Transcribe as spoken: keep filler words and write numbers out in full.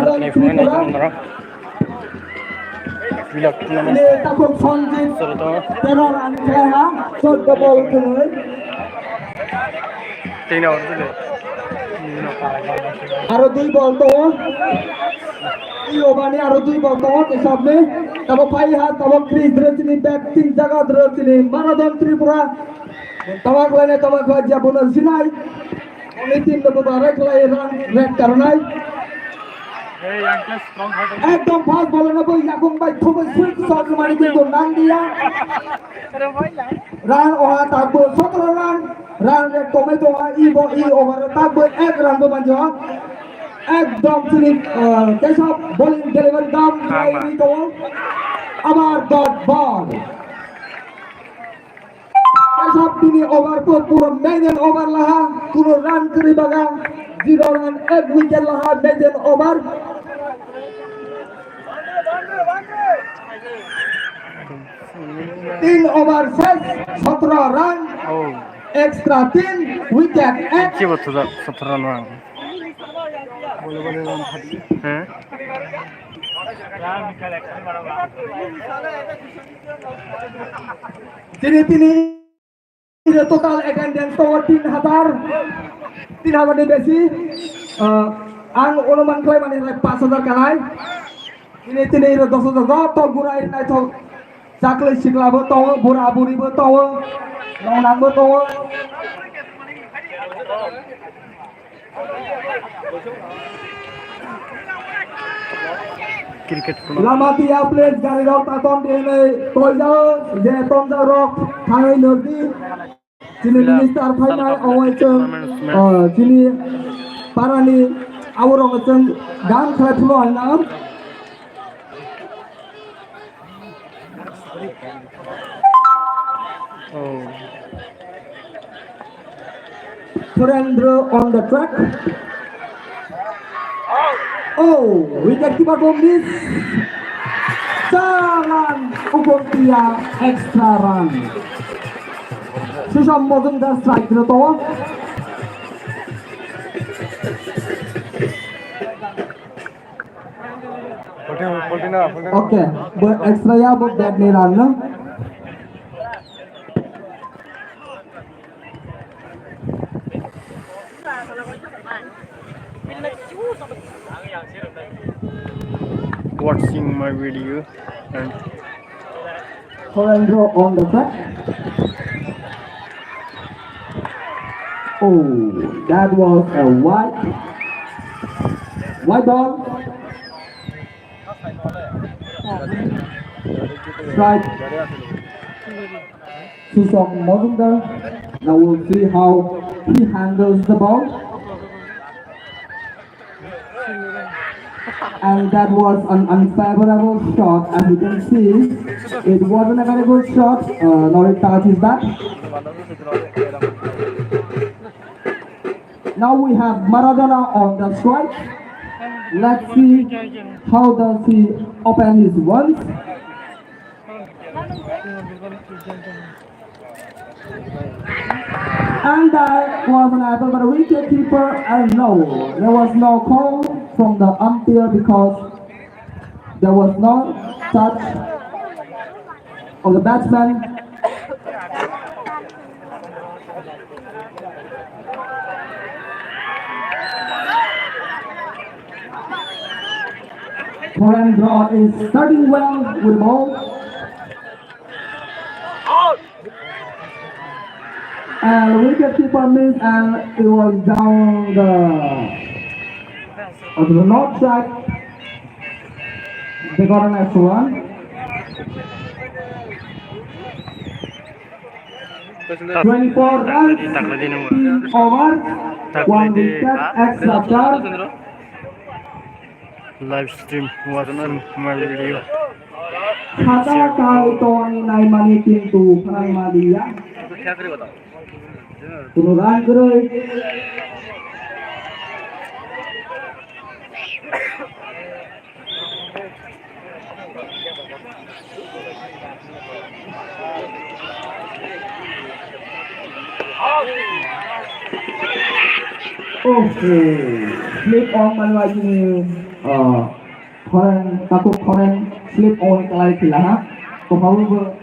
Tripura. Vlog tournament. Ini takut Sanjit. Teror ani kaya, chorda bol kene. Tino. Aro dui bol to. I over ni aro dui bol to, ke sabne. Tabo phai ha, tabo Chris Drosini, bat tin jaga Drosini, Maradon Tripura. Tawak lane tawak ba jia bono sinai. Oni team no baba rek lai rang rek karnai. Ekdom fast ball no bo yakung bai thumui switch shot mari kintu nang dia. Run oha takbo sotro run. Run rek komai tonga i bo i over takbo ek run bo manjo. Ekdom sini, uh, Keshav bowling delivery dam. Ama. Ri to. Abar dot ball. Keshav tini over po puro maiden over laha, kuno run kwrwi baga, zero run ek wicket laha maiden over. Tin over ses, sotro run, oh, extra tin, wicket ek. Kibo sotro run. Hah? Tini tini total attendance to tin hazar, tin hazar ni besi. Ah, ang onuman khlai mani rai pas hazar kanai. Tini tini ro dos hazar joto gura ir nai thok. Chakli sikla bo tongo, bura buri bo tongo, nongnang bo tongo. Cricket tournament. Lama tiya please, gari rok tatom di hinwi toijao, je tomjak rok thangwi nurdi. Chini minister phainai ongoi chwng, oh, chini parani aborok chwng gam khlai phano hinam. Oh. Surendra on the track. Oh, wicket keeper to miss. Chalan Ugontia extra run. Susham Majumdar strike rito. Okay, bo extra ya, bo bad ni run no. Watching my video and Surendra on the track. Oh, that was a wide, wide ball. Strike. Susham Majumdar. Now we'll see how he handles the ball. And that was an unfavorable shot. As you can see, it wasn't a very good shot. Uh, nor it touched his bat. Now we have Maradona on the strike. Let's see how does he open his runs. And that was an apple, but a wicket keeper, and no, there was no call from the umpire because there was no touch of the batsman. Surendra is starting well with the ball. And wicket keeper missed and it was down the, on the north side. They got an extra run. Twenty-four runs, three overs, one wicket, extra charge. Live stream watching my video. Khata kai tongni naimani kintu khnang ma liya. Kuno rang kwrwi. Oh, slip on manwajini. ah, foreign, takhuk foreign slip oi kalai khila ha. Kophao bo